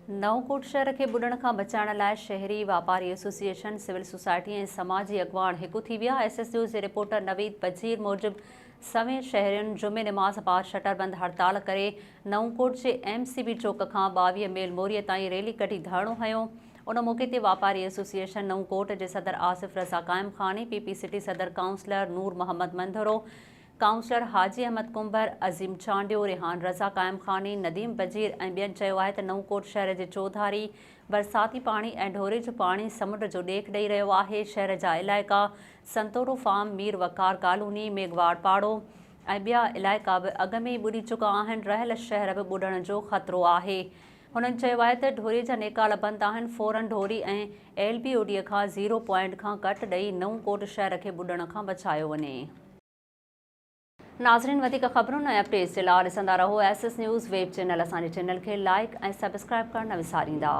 نئون ڪوٽ شهر کي ٻڏڻ کان بچائڻ لاء شهري، واپاري ايسوسيئيشن، سول سوسائٽي ۽ سماجي اڳواڻ هڪ ٿي ويا. ايس ايس نيوز جي رپورٽر نويد بجير موجب سوين شهرين جمعي نماز بعد شٽر بند هڙتال ڪري نئون ڪوٽ جي ايم سي بي چوڪ کان 22 ميل موري تائين ريلي ڪڍي ڌرڻو هنيو. ان موقعي تي واپاري ايسوسيئيشن نئون ڪوٽ جي صدر آصف رضا قائم خاني، پي پي سٽي صدر ڪائونسلر نور محمد منڌرو، ڪائونسلر حاجي احمد ڪنڀر، عظيم چانڊيو، ريحان رضا قائمخاني، نديم بجير ۽ ٻين چيو آهي ته نئون ڪوٽ شهر جي چوڌاري برساتي پاڻي ۽ ڍوري جو پاڻي سمنڊ جو ڏيک ڏئي رهيو آهي، شهر جا علائقا سنتورو فارم، مير وقار ڪالوني، ميگهواڙ پاڙو ۽ ٻيا علائقا به اڳ ۾ ئي ٻڏي چڪا آهن، رهيل شهر به ٻڏڻ جو خطرو آهي. هنن چيو آهي ته ڍوري جا نيڪال بند آهن، فورن ڍوري ۽ ايل بي او ڊي کان زيرو پوائنٽ کان ڪٽ ڏئي نئون ڪوٽ شهر کي ٻڏڻ کان بچايو وڃي. ناظرين وڌيڪ خبرن ۽ اپڊيٽس جي لاء ڏسندا رهو S S news web channel اسان جي چينل کي لائيڪ ۽ سبسڪرائيب ڪرڻ نه وساريندا.